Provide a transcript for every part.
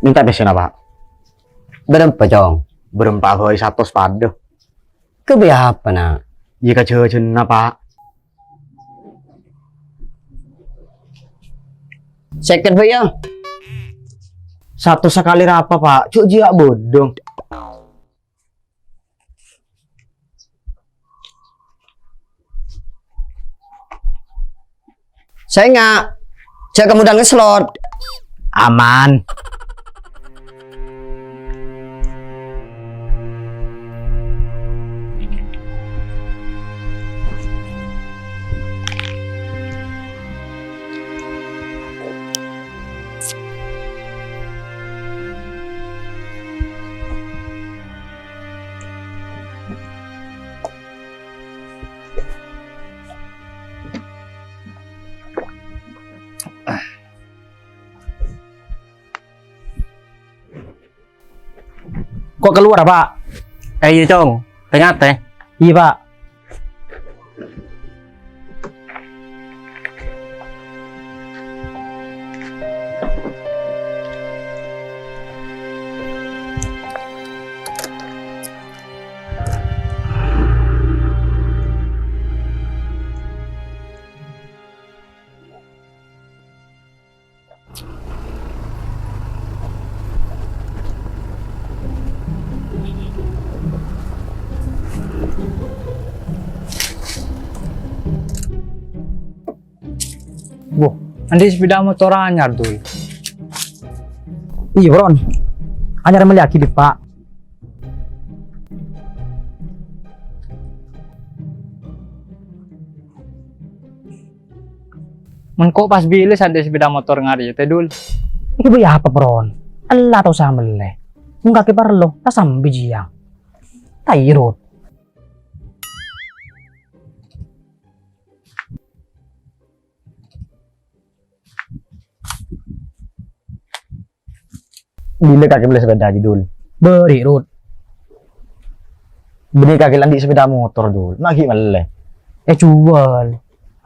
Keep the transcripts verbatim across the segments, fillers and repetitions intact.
Mènta pèssèna, Pa'. Bârâmpa, Cong? Bârâmpa bhâi, satos padâ. Kabây apa, Na'? Iyâ, ka jhâjhânna, Pa'. Sèket bhâi, yâ. Satos sakalè rapa, Pa'? Jhâ' jiyâ bâdâ. Sènga', jhâ' kamodhân ngeslot. Aman. Kok keluar, Pak? Eh, iya, Cong. Tè-ngatè. Iya, Pak. Wah, andi' sepeda motor anyar, Dul? Iya, Bron. Anyar mellèyaghi, Pak. Mon ko' pas bilâ sè andi' sepeda motor ngarèya, tè, Dul? Iki bâi apa, Bron? Ella ta' osa mellè. Mon kakè parlo, ta' sambi jiyâ. Ta' iyâ, Rut. Bilâ kakè mellè sepeda, Dul? Bâri', Rut. Bânnè kakè la andi' sepeda motor, Dul. Ma' ghi' mellè? Èjhuwâl.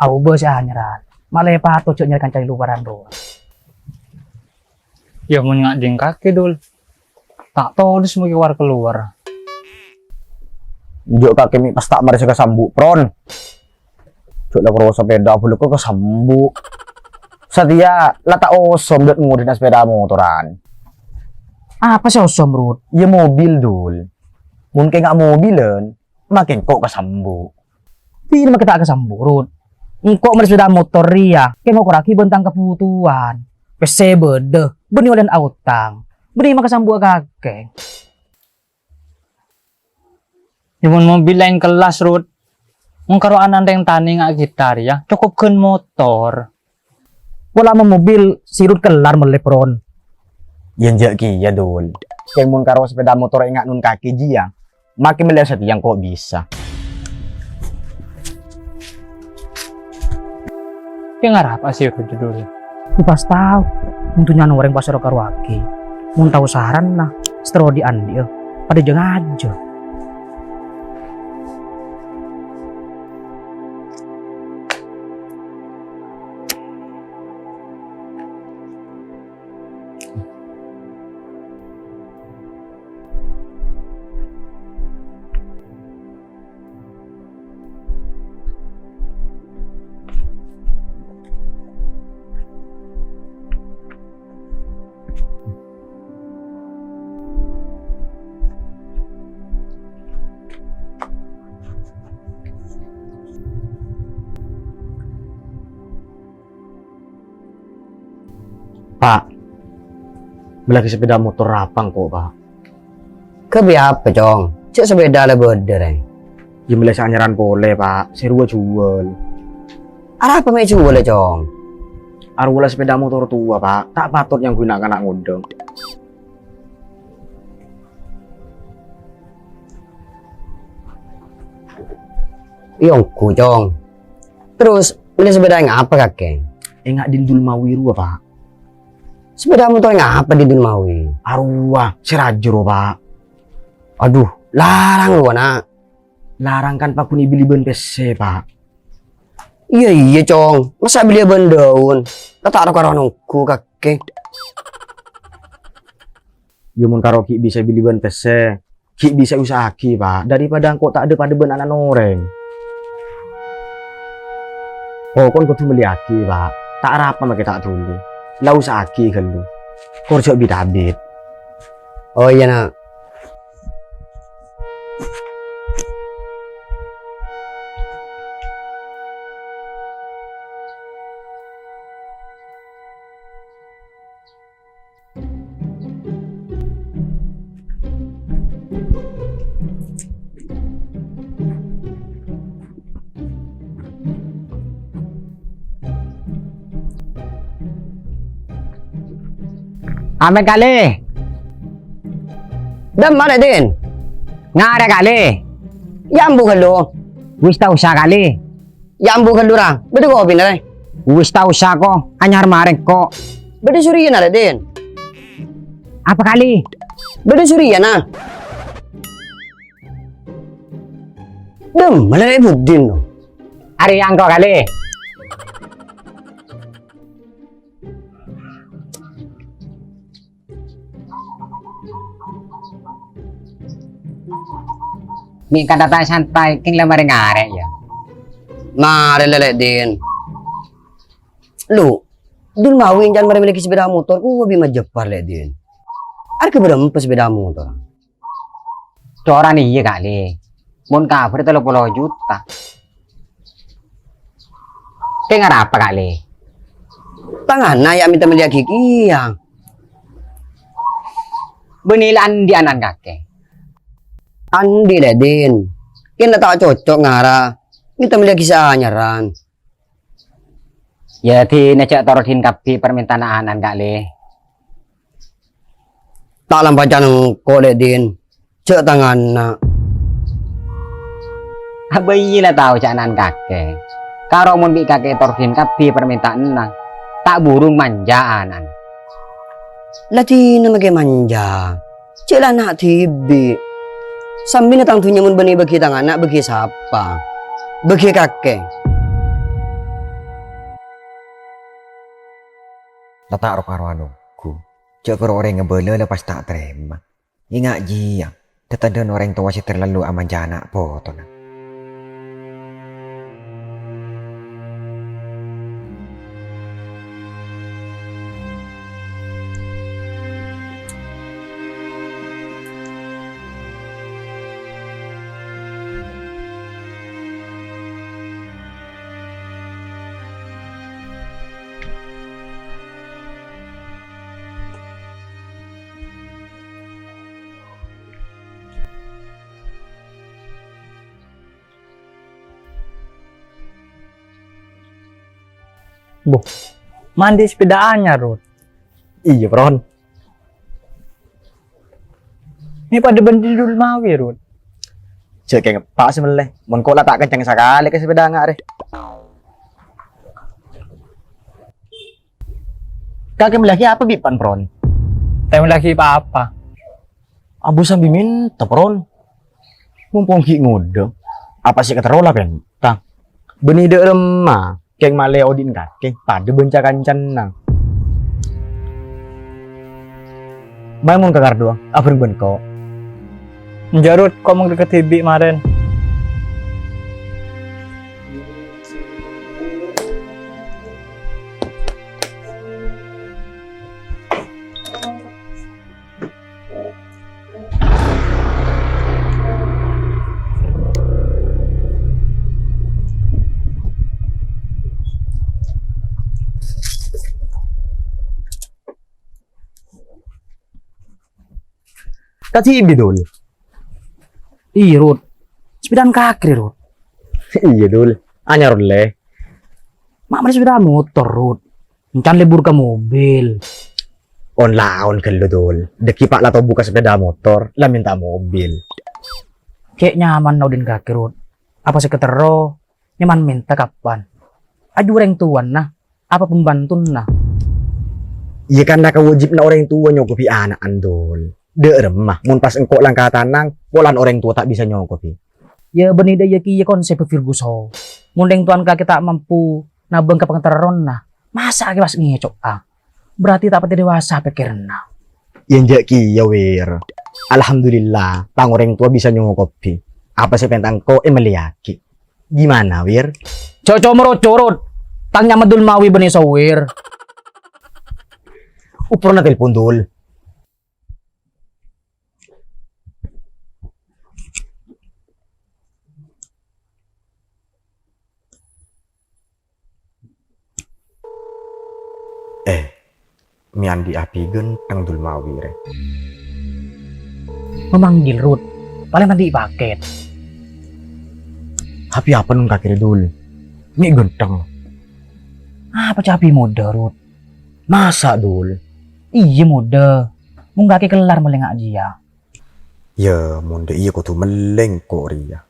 Aobâ sè anyar. Malè patot jhâ' nyarè kanca è lowaran rowa. Yâ, mon ngajhing kakè, Dul. Ta' todus mè' kalowar-kalowar. Jhâ' kakè mè' pas ta' marè sè kasambu', Pron. Jhâ' la karo sepeda abâlâ ko' kasambu'. Satèya la ta' osom dâ' ngodâna sepeda motoran. Apa sè osom, Rut? Yâ mobil, Dul. Mon kèng nga' mobilan, ma' kèng ko' kasambu'. Bilâ ma' kèng ta' kasambu', Rut? Engko' mellè sepeda motor rèya, kèng ngokorraghi bân tang kabhutowan. Pèssè bâdâ, bânnè ollèna aotang. Bânnè ma' kasambu'â kakè. Yâ mon mobil laèn kellas, Rut. Mon karo ana'na rèng tanè nga' kita rèya, cokop ghân motor. Pola mon mobil sirut kellar mellè, Pron. Yâ enjâ' kèya, Dul. Kèng mon karo sepeda motor enga' non kakè jiyâ, ma' kèng mellè satèya ko' bisa. Kèng arapa sè ghâdhu, Dul? Yâ pas tao, mon dhunnyana orèng pas èro-karoaghi. Mon tao saranna, sè terro dhi'-andhi'â, padâ jhâ-ngajhâ. Pa', mellèaghi sepeda motor rapa engko', Pa'? Ghâbây apa, Cong? Jhâ' sepeda la bâdâ, rèng. Yâ mellè sè anyaran polè, Pa'. Sè rowa jhuwâl. Arapa mè' jhuwâl, Cong? Arowa la sepeda motor towa, Pa'. Ta' patot nyangghuy na'-kana' ngodâ. Iyâ ongghu, Cong. Terros, mellè sepeda ngapa, kakè? Enga' Dindul Mawi rowa, Pa'. Sepeda motor ngapa Dindul Mawi? Arowa, sè rajâ rowa, Pa'. Adhu, larang rowa, Na'. Larang kan paggun èbelli bân pèssè, Pa'. Iyâ, iyâ, Cong. Masa èbelli bân dâun? La ta' ro-karo ongghu, kakè. Iyâ, mon karo ghi' bisa billi bân pèssè, ghi' bisa èusa'aghi, Pa', daripada engko' ta' dhâ-padhâ bân ana'na orèng. Pokon kodhu mellèyaghi, Pa'. Ta' arapa makè ta' dhuli. La usa'aghi ghâllu. Kor jhâ' bit-abit. Oh, iyâ, Na'. Amè kalè. Dhâmma, Lè', Din? Ngarè kalè. Yâ ambu ghâllu. Wis ta' osa kalè. Yâ ambu ghâllu ra. Bâdâ kopina, Lè'? Wis ta' osa ko, anyar marèng ko. Bâdâ suriyâna, Lè', Din? Apa kalè? Bâdâ suriyâna. Dhâmma, Lè', Buddin, no? Arèya engko' kalè. Mè' kantata santai, kèng la marè ngarè, yâ. Marè, Lè', Din. Lu, Dul Mawi èncan marè mellèyaghi sepeda motor, kowa bi' majepar, Lè', Din. Arghâ bârâmpa sepeda motor? Coran iyâ, Kak Lè. Mon kabhâr tello polo juta. Kèng arapa, Kak Lè? Tang ana' yâ mènta mellèyaghi kèya. Bânnè la andi' ana'na kakè? Andi', Lè', Din. Kèng la ta' cocok ngara. Mènta mellèyaghi sè anyarran. Yâ, dinah jhâ' toroddhin kabbhi parmènta'anna ana'na, Kak Lè. Ta' lampajân engko', Lè', Din. Jhâ' tang ana'. Abâ iyâ la tao jhâ' ana'na kakè. Karo mon bi' kakè toroddhin kabbhi parmènta'anna, ta' burung manja ana'na. La dinah makè manja. Jhâ' la ana' dhibi'. Sambina tang dhunnya mon bânnè bâgi tang ana', bâgi sapa? Bâgi kakè. La ta' ro-karowan ongghu. Jhâ' karo orèng abâlâ la pas ta' tarèma. Ènga' jiyâ, dhâ-tandhâna orèng towa sè terlalu amanja ana' potona. Boh, mandhi sepeda anyar, Rut. Iyâ, Pron. Mè' padâ bân Dul Mawi, Rut. Jhâ' kèng eppa' sè mellè. Mon ko' la ta' kenceng sakalè ka sepeda nga' rè. Kakè mellèyaghi apa bi' pan, Pron? Ta' mellèyaghi pa-apa. Abu sambi mènta, Pron. Mompong ghi' ngodâ. Apa sè èkaterro la pènta? Bânnè dâ' remma, kèng malè odi'na kakè, padâ bân ca-kancana. Bâi mon ka kardhuwâ, abhâreng bân ko'. Enjâ' Rut, ko' mangkat dhibi' marèn. Kadhibi, Dul? Iyâ, Rut. Sepedana kakè rè, Rut. Iyâ, Dul. Anyar ollè. Ma' marè sepeda motor, Rut. Encan lebur ka mobil. On-laon ghâllu, Dul. Dâgghi' pa' la tobu ka sepeda motor, la mènta mobil. Cè' nyamanna odi'na kakè, Rut. Apa sè èkaterro, nyaman mènta kapan? Aju orèng towana, apa pembantuna? Iyâ, kan la kawâjibhânna orèng towa nyokobhi ana'na, Dul. Dâ' remma, mon pas engko' la angkatanna, polana orèng towa ta' bisa nyokobhi. Yâ, bânnè dâ' iyâ kèya konsèp Ferguson. Mon rèng towana kakè ta' mampu nabâng ka pangaterrona, masa' kakè pas ngèco'a? Berarti ta' patè dewasa pèkkèranna. Yâ, enjâ' kèya, Wir. Alhamdulillah, tang orèng towa bisa nyokobhi apa sè pènta engko' èmellèyaghi. Gimana, Wir? Jhâ' co-moro, Rut. Tang nyamana Dul Mawi bânnè Sawir. Uporna telpon, Dul. Eh, mè' andi' api ghântheng Dul Mawi rè. Memanggil, Rut. Palèng andi' pakèt. Api apa non kakè rè, Dul? Mè' ghântheng. Apa ca'na api modâ, Rut? Masa', Dul? Iyâ, modâ. Mon kakè kellar mellè nga' jiyâ. Yâ, mon dâ' iyâ kodhu mellè engko' rèya.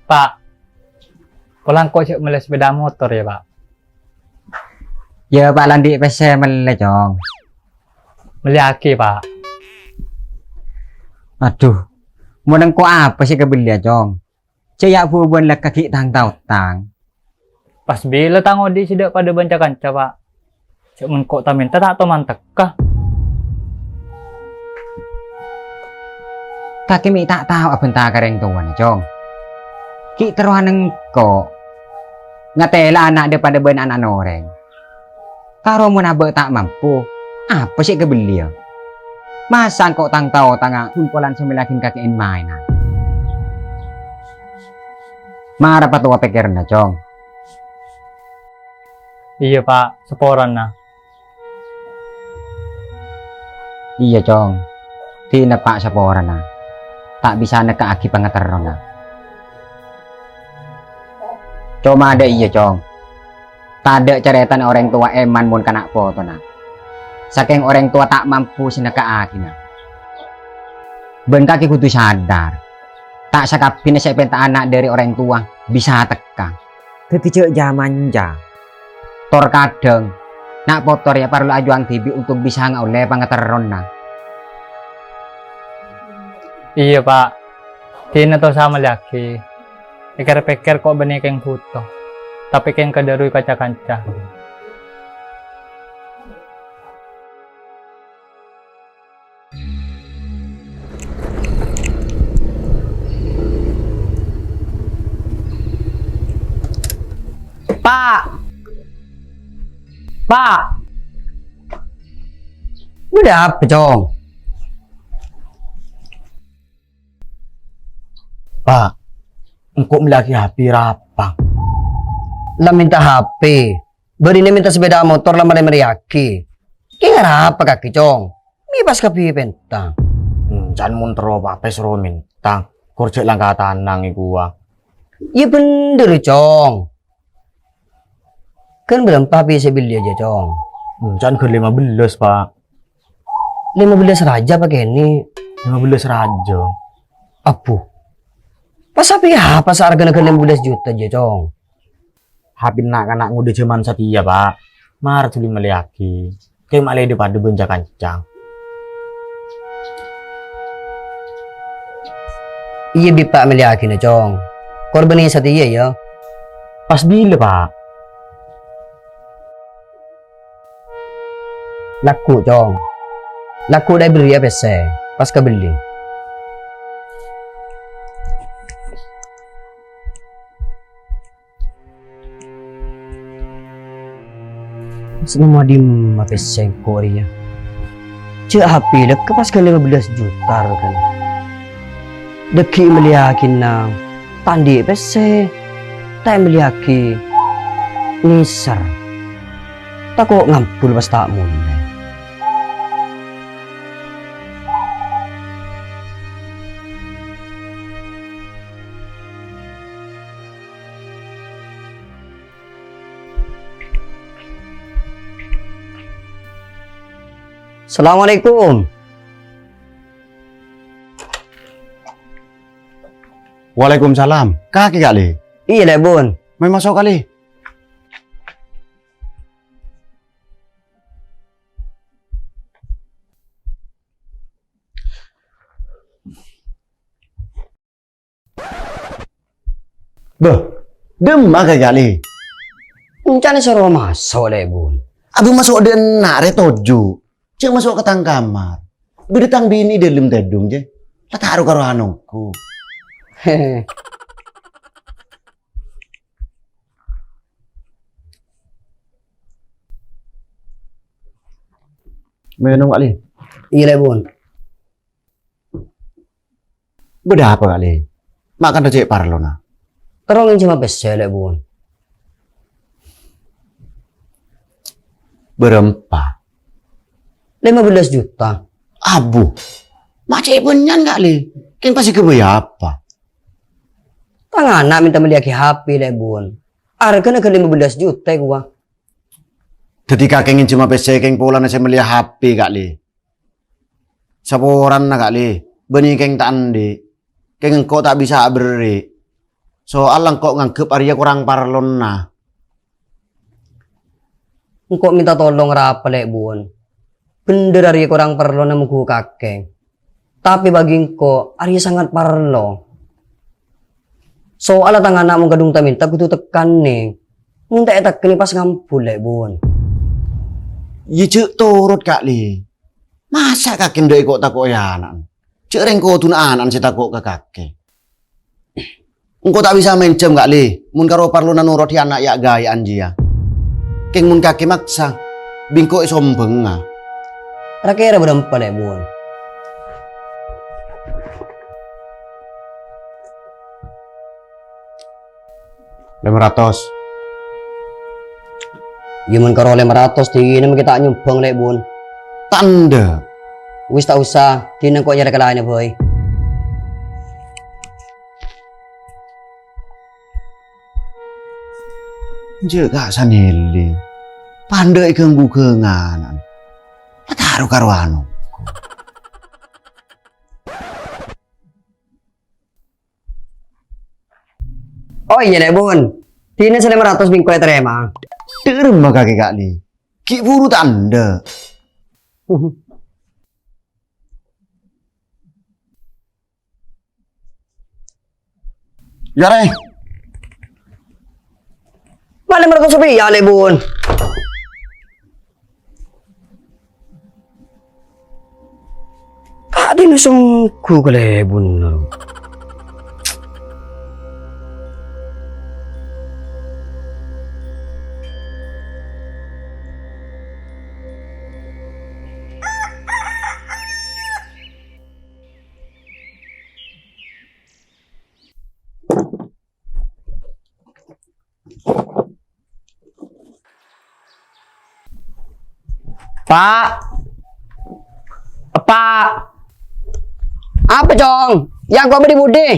Pa', pola engko' jhâ' mellè sepèda motor yâ, Pa'. Yâ, Pa', la andi' pèssè mellè, Cong. Mellèyaghi, Pa'. Adhu, mon engko' apa sè èkabelliyâ, Cong? Jhâ' yâ' bhubhân lekka ghi' tang-taotang. Pas bilâ tang odi' sè dâ' padâ bân ca-kanca, Pa'? Jhâ' mon engko' ta' mènta ta' toman tekka. Kakè mè' ta' tao abhânta ka rèng towana, Cong. Ghi' terrowanna engko' ngatèla ana' dâ' padâ bân ana'na orèng. Karo mon abâ' ta' mampu, apa sè èkabelliyâ? Masa' engko' tang-taotangnga ghun polana sè mellèyaghi kakè en-maènan? Mara patowa pèkkèranna, Cong. Iyâ, Pa', saporana. Iyâ, Cong. Dinah, Pa', saporana. Ta' bisa nekka'aghi pangaterrona. Coma dâ' iyâ, Cong. Tadâ' carètana orèng towa èman mon kana' potona. Sakèng orèng towa ta' mampu sè nekka'aghina. Bân kakè kodhu sadar, ta' sakabbhiyânna sè èpènta ana' dâri orèng towa bisa tekka. Dâddhi jhâ' ja-manja. Tor kadhâng, na' poto rèya parlo ajuwâng dhibi' ontok bisa ngaollè pangaterrona. Iyâ, Pa'. Dinah tosa mellèyaghi. Pèkkèr-pèkkèr ko' bânnè kèng bhuto, tapè kèng kadhâruy ka ca-kanca. Pa'! Pa'! Bâdâ apa, Cong? Pa', engko' mellèyaghi H P rapa? La mènta H P, bârina mènta sepèda motor la marè-marèyaghi. Kèng arapa kakè, Cong? Mè' pas kabbhi èpènta. Hmm, can mon terro pa' pèssèro mènta, kor jhâ' langka tanang è kowa. Iyâ bhendher, Cong. Kan bârâmpa P C belliyâ jâ, Cong? Hmm, can ghân lèma bellâs, Pa'. Lèma bellâs rajâ apa kènè'? Lèma bellâs rajâ. Abbhu. Pas H P apa sè arghâna ghân lèma bellâs juta jâ, Cong? H P na'-kana' ngodâ jhâman satèya, Pa'. Mara dhuli mellèyaghi. Kèng ma' lè dâ-padâ bân ca-kanca. Iyâ, bi' Pa' mellèyaghina, Cong. Kor bânnè satèya, yâ. Pas bilâ, Pa'? Lagghu', Cong. Lagghu' dâ' bâriyâ pèssè, pas kabelli. Sè nemmo dimma pèssè engko' rèya? Jhâ' H P lekka pas ka lèma bellâs juta, rowa kan. Dhâggi' mellèyaghina ta' andi' pèssè, ta' èmellèyaghi nèser. Tako' ngambul pas ta' molè. Assalamualaikum. Waalaikumsalam. Kakè, Kak Li? Iyâ, Lè' Bun. Mayu maso', Kak Li. Bâh, dimma kakè, Kak Li? Èncana soro maso', Lè' Bun. Abâ' maso' dâ' enna' rè toju'. Jhâ' maso' ka tang kamar. Bâdâ tang binè è dâlem tèdung, jhâ. La ta' ro-karo anonggu. Mènom, Kak Li. Iyâ, Lè' Bun. Bâdâ apa, Kak Li? Ma' kantha cè' parlona? Terro ngènjhâmâ pèssè, Lè' Bun. Bârâmpa? Lèma bellâs juta. Abbhu. Ma' cè' bânnya'an, Kak Li. Kèng pas èghâbây apa? Tang ana' mènta mellèyaghi H P, Lè' Bun. Arghâna ghâllu lèma bellâs juta, kowa. Dhâddhi kakè ngènjhâmâ pèssè kèng polana sè mellèya H P, Kak Li. Saporana, Kak Li, bânnè kèng ta' andi'. Kèng engko' ta' bisa aberri'. Soalla engko' nganggep arèya korang parlona. Engko' mènta tolong rapa, Lè' Bun? Bhendher arèya korang parlona mongghu kakè. Tapè bagi engko', arèya sangat parlo. Soalla tang ana' mon kadhung ta' mènta kodhu tekkanè. Mon ta' ètekkanè pas ngambul, Lè' Bun. Iyâ, jhâ' torot, Kak Li. Masa' kakè endâ' èko'-tako'è ana'na? Jhâ' rèng kodhuna ana'na sè tako' ka kakè. Engko' ta' bisa mènjhâm, Kak Li, mon karo parlona norot è ana' ya'-gâya'an jiyâ. Kèng mon kakè maksa, bi' engko' èsombhângnga. Ra-kèra bârâmpa, Lè' Bun? Lèma ratos. Iyâ, mon karo lèma ratos, dinah makè ta' nyombhâng, Lè' Bun. Ta' endâ'. Wis, ta' osa, dinah engko' nyarè ka laènna bhâi. Jhâ' ka' sanèllè. Pandâ' èghânggu-ghângana. Pataro karo anu. Oh iyâ, Lè' Bun. Dinah sè lèma ratos bi' engko' ètarèma. Dâ'remma kakè, Kak Li? Ghi' buru ta' endâ'. Yâ, rè. Ma' lèma ratos sapèya, Lè' Bun. Ka'dinto songghu kalèbunna. Pa'. Eppa'. Apa, Cong? Yâ, engko' bâdâ è budi.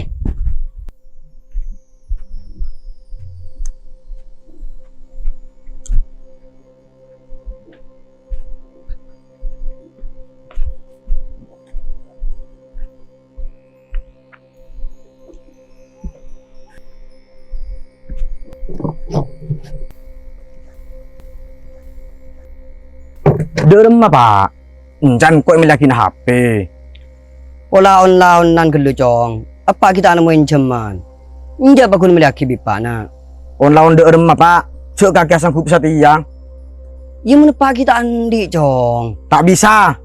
Dâ'remma, Pa'? Encan engko' èmellèyaghi H P. Pola on-laonan ghâllu, Cong. Eppa' ghi' ta' nemmo ènjhâman. Enjâ' paggun mellèyaghi bi' eppa'na. On-laon dâ'remma, Pa'? Jâ' kakè asanggup satèya. Yâ, mon eppa' ghi' ta' andi', Cong. Ta' bisa.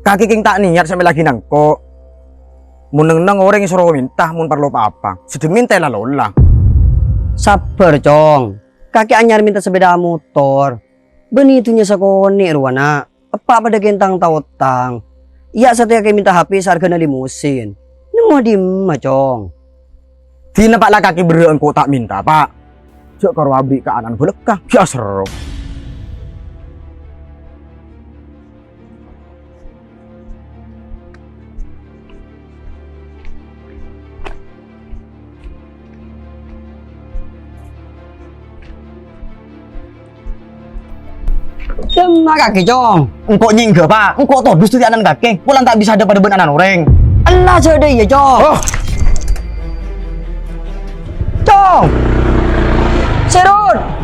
Kakè kèng ta' niyat sè mellèyaghi engko'. Mon neng-enneng orèng èsoro mènta mon parlo pa-apa, sè dhimènta èla-lola. Sabbhâr, Cong. Kakè anyar mènta sapèda motor. Bânnè dhunnya sakonè' rowa, Na'. Eppa' padâ kèntang ta-otang. Iyâ satèya kakè mènta H P saarghâna limusin. Nemmo dimma, Cong? Dinah, Pa', la kakè berrâ' engko' ta' mènta, Pa'. Jâ' karo aberri' ka ana'na bâlâkka, ghi' aserro. Dâmma kakè, Cong. Engko' nyèngghâ, Pa'. Engko' todus dâri ana'na kakè. Polana ta' bisa dhâpa-dhâpa bân ana'na orèng. Ella jhâ' dâ' iyâ, Cong. Oh. Cong. Sèrot.